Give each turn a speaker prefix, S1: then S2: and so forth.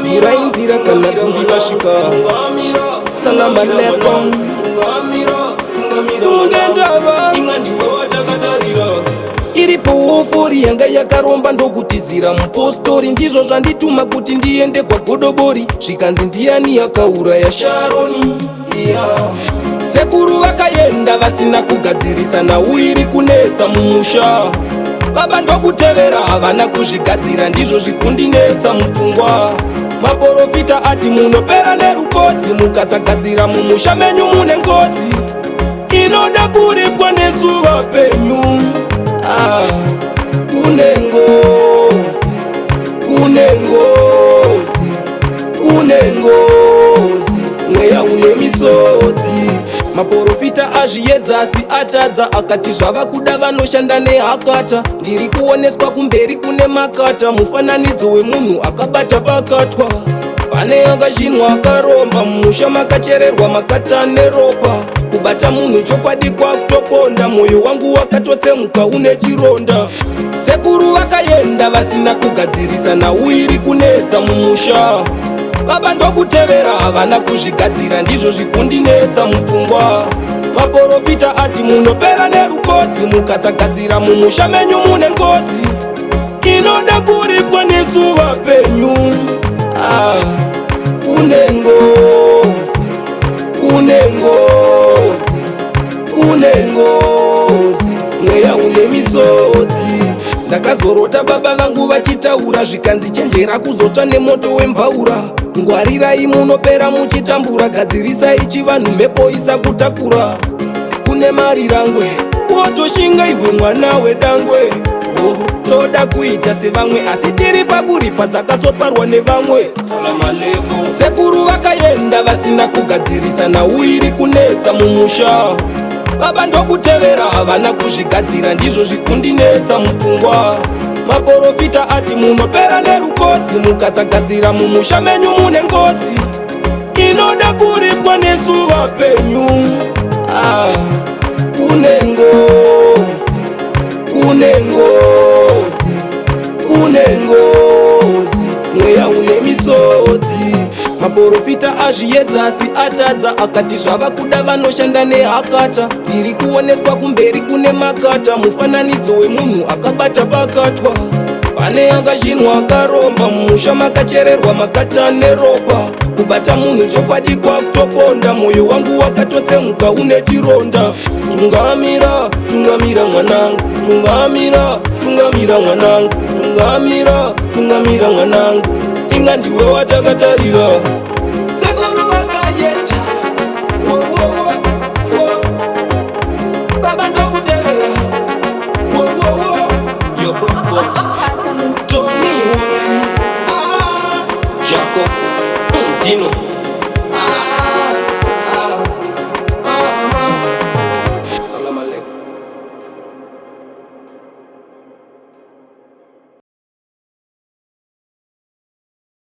S1: Vhurai nzira kana gumbi masvika. Salam alaikum. Sunge ndava. Iripo hofori yanga yakaromba ndokutizira mupostori. Ndizvo zvandituma kuti ndiende kwaGodobori. Zvikanzi, ndiani akauraya Sharoni? Yeah. Sekuru vakaenda vasina kugadzirisa nhau iri kunetsa mumusha. Baba ndokutevera, havana kuzvigadzira. Ndizvo zvikundinetsa mupfungwa. Maprofita ati munopera nerukodzi mukasagadzira mumusha menyu mune ngozi inoda kuripwa nezuva penyu. Ah, kune ngozi, kune ngozi, kune ngozi, mweya une misodzi. Maprofita azviedza asi atadza. Akati zvava kuda vanoshanda nehakata. Ndiri kuoneswa kumberi kune makata, mufananidzo wemunhu akabata bakatwa. Pane akashinwa akaromba mumusha, makachererwa makata neropa. Kubata munhu chokwadi kwakutoponda. Mwoyo wangu wakatotsemuka, une chironda. Sekuru vakaenda vasina kugadzirisa nhau iri kunetsa mumusha. Baba ndokutevera, havana kuzvigadzira. Ndizvo zvikundinetsa mupfungwa. Maprofita ati munopera nerukodzi mukasagadzira mumusha menyu mune ngozi inoda kuripwa nezuva penyu. Ah, kune ngozi, kune ngozi, kune ngozi, mweya une misodzi. Ndakazorota baba vangu vachitaura, zvikanzi, chenjera kuzotsva nemoto wemvaura. Ngwarirai, munopera muchitambura. Gadzirisai chivanhu, mhepo isakutakura. Kune mari rangwe wotoshinga iwe mwana wedangwe. Oh, toda kuita sevamwe asi tiri pakuripa dzakasoparwa nevamwe. Sekuru vakaenda vasina kugadzirisa nhau iri kunetsa mumusha. Baba ndokutevera, havana kuzvigadzira. Ndizvo zvikundinetsa mupfungwa. Maprofita ati munopera nerukodzi mukasagadzira mumusha menyu mune ngozi inoda kuripwa nezuva penyu. Ah, kune ngozi, kune ngozi, kune ngozi, mweya une misodzi. Maprofita azviedza asi atadza. Akati zvava kuda vanoshanda nehakata. Ndiri kuoneswa kumberi kune makata, mufananidzo wemunhu akabata bakatwa. Pane akashinwa akaromba mumusha, makachererwa makata neropa. Kubata munhu chokwadi kwakutoponda. Mwoyo wangu wakatotsemuka, une chironda. Tungamira, tungamira mwanangu, tungamira, tungamira mwanangu, tungamira, tungamira mwanangu. Inga ndiwe watakatarira. Sekuru vakaenda. Wo, wo, wo, wo. Baba ndokutevera. Wo, wo, wo. Your boss. Tony. Ah, Jacob. Dino.